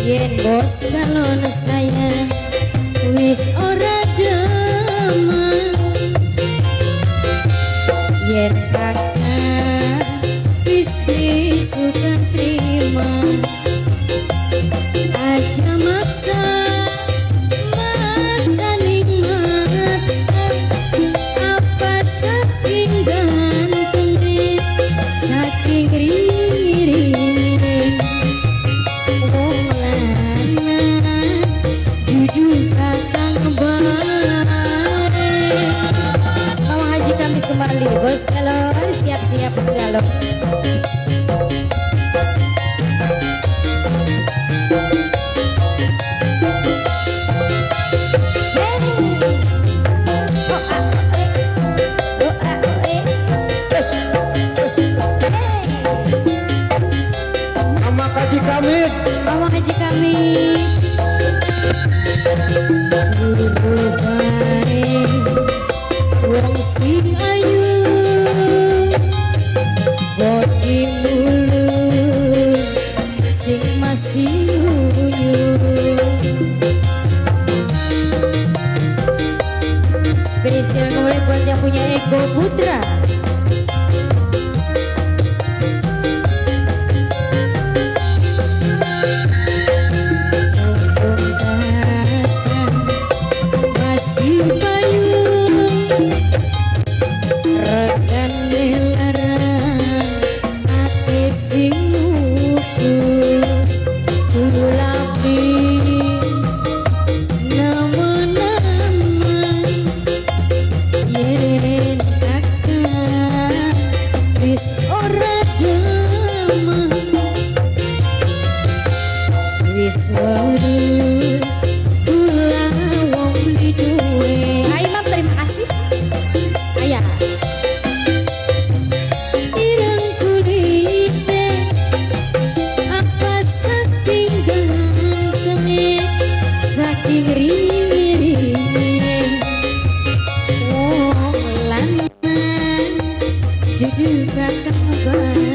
Yen bos galon sayang wis ora demen, yen kakak wis disuka terima, aja maksa maksa ning mata. Apa saking gantenge, saking ringi-ringi, wong lanang dudu kakang bare. Mama Haji kami kembali bos galon, siap-siap bos galon. Mama Haji Kamit, Mama Haji Kamit, guru bae wong sing ayu, bodi mulus sing masih unyu. Spesial kembali buat yang punya Ego Putra. Masih payu regane laras ate sing nuku kudu lapi nama-nama, yen kakak wis ora demen, wis weruh kula wong beli duwe. Ayo Mam, terima kasih. Ayah. Ireng kulite apa saking gantenge, saking ringi-ringi, wong lanang dudu kakang bare.